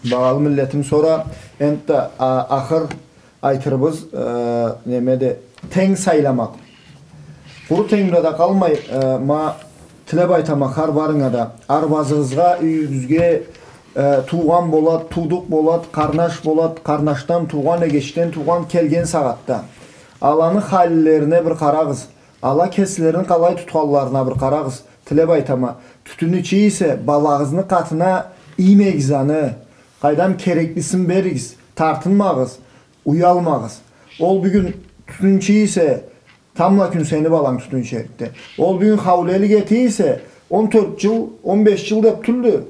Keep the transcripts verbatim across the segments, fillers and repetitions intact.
Багъалы миллетим, сора энтда, а, ахыр айтырыбыз, э, немеди, тенг сайламакъ. Къуру тенгде да къалмай, э, ма тилеб айтама хар барынга да, арбазыгъызгъа, юйюгюзге, э, туугъан болад, туудукъ болад, къарнаш болад, къарнашдан туугъан, эгечден туугъан келген сагъатда. Аланы халилерине бир къарагъыз. Ала кеслерин къалай тутханларына бир къарагъыз. Тилеб айтама, тютюн иче эсе, балагъызны къатына иймегиз аны. Къайдам, кереклисин беригиз, тартынмагъыз, уялмагъыз. Ол бюгюн тютюн иче эсе, тамбла кюн сени баланг тютюн ичерикди. Ол бюгюн хаулелик эте эсе, он тёрт джыл, он беш джыл деб тюлдю.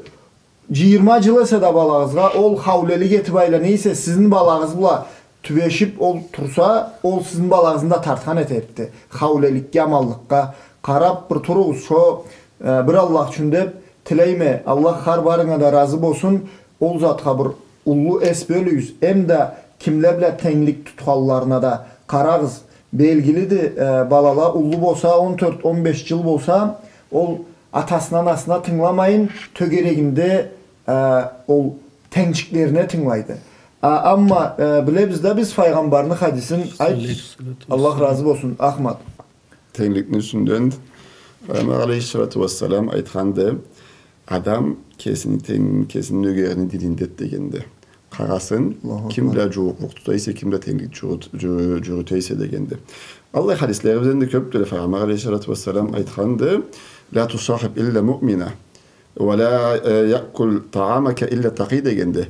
Джыйырма джыл эсе да балагъызгъа ол хаулелик этиб айлана эсе, сизни балагъыз бла тюбешиб ол турса, ол сизни балагъызны да тартхан этерикди. Хаулеликге, аманлыкъгъа къараб бир туругъуз, шо, э, бир Аллах ючюн деб тилейме. Аллах хар барынга да разы болсун. Ол затха бир уллу эс бёлюгюз. Эм да кимле бла тенглик тутханларына да къарагъыз. Белгилиди, э, балала уллу болса, он тёрт, он беш джыл болса, ол атасына, анасына тынгыламайын, тёгерегинде, э, ол тенгчиклерине тынгылайды. А, амма, э, билебиз да биз Файгъамбарны хадисин, айт, алейхиссалату Аллах вассалам, разы болсун, Ахмат. Тенгликни юсюнден Файгъамбар алейхиссалату вассалам айтханды, адам кесини тенг-, кесини нёгерини дининде дегенди. Къарасын, Аллаху ким бла, Акбар, джууукълукъ тута эсе, ким бла тенглик джюрют-, джю-, джюрюте эсе дегенди. Аллай хадислерибиз энди кёбдюле. Файгъамбар алейхиссалату вассалам айтханды, «Ла тусахиб илля муъмина, ва ла, э, яъкул тагъамака илля такъий» дегенди.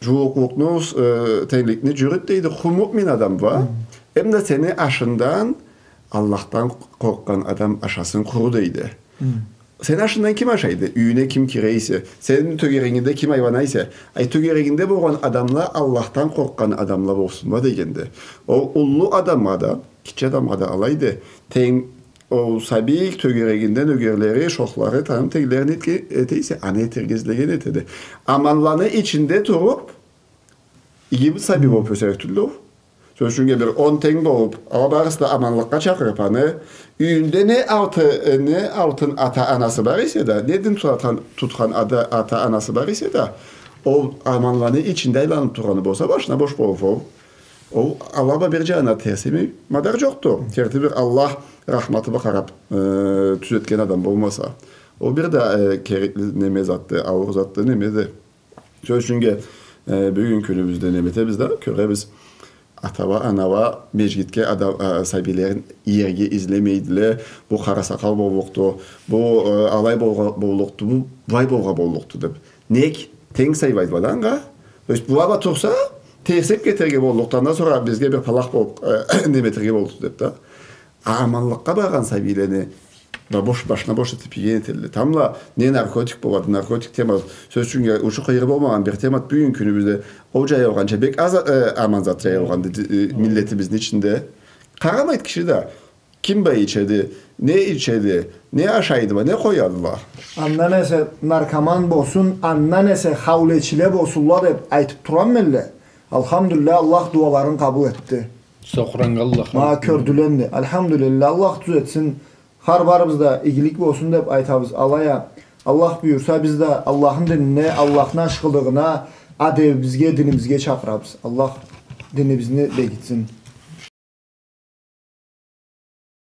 Джууукълукъну, э, тенгликни джюрют дейди, къуру муъмин адам бла. Хы. Эм да сени ашынгдан Аллахдан къоркъгъан адам ашасын къуру дейди. Хы. Сени ашынгдан ким ашайды? Юйюнге ким кире эсе, сени тёгерингде ким айлана эсе, ай, тёгерегинде болгъан адамла Аллахдан къоркъгъан адамла болсунла дегенди. Ол уллу адамгъа да, кичи адамгъа да алайды. Тенг, ол сабий тёгерегинде нёгерлери, шохлары, таным тенглери не этге-, эте эсе, аны этерге излеген этеди. Аманланы ичинде туруб, иги бир сабий болуб ёсерик тюлдю ол. Сёз ючюннге, бир он тенг болуб, ала барысы да аманлыкъгъа чакъырыб аны, юйюнде не алты-, э, не алтын ата-анасы бар эсе да, не дин тутхан, тутхан ада-, ата-анасы бар эсе да, ол аманланы ичинде айланыб тургъаны болса, башына бош болуб ол, ол ала бла бир джанына терс эсе, мадар джокъду. Керти бир Аллах рахматы бла къараб, э, тюзетген адам болмаса. Ол бир да, э, керекли неме затды, ауур затды, немеди. Сёз ючюннге, э, бюгюн кюнюбюзде неме этебиз да, кёребиз, атала, анала межгитге ада-, а, сабийлерин иерге излемейдиле, бу къара сакъал боллукъду, бу, э, алай болгъа боллукъду, бу былай болгъа боллукъду деб. Нек? Тенг сайлайдыла да анга. То есть, была бла турса, терсиб кетерге боллукъду, андан сора бизге бир палах болуб, э, неме этерге боллукъду деб да. А аманлыкъгъа баргъан сабийлени ба-, бош, башына бош этиб ийген этелле. Тамбла не наркотик болады, наркотик темасы. Сёз ючюннге, учу-къыйыры болмагъан бир темады бюгюн кюнюбюзде. Ол джайылгъанча бек аз, э, аман зат джайылгъанды, э, миллетибизни ичинде. Къарамайды киши да, ким бла ичеди, не ичеди, не ашайдыла, не къоядыла. Андан эсе наркоман болсун, андан эсе хаулечиле болсунла деб айтыб турама элле. Алхамдулиллях, Аллах дуаларын къабыл этди. Сокъураннга Аллах. Ма кёрдюле энди. Алхамдулиллях, Аллах тюзетсин. Хар барыбыз да игилик болсун деб айтабыз. Алай а, Аллах буюрса, биз да Аллахны динине, Аллахны ашхылыгъына, адебибизге, динибизге чакъырабыз. Аллах динибизни бегитсин.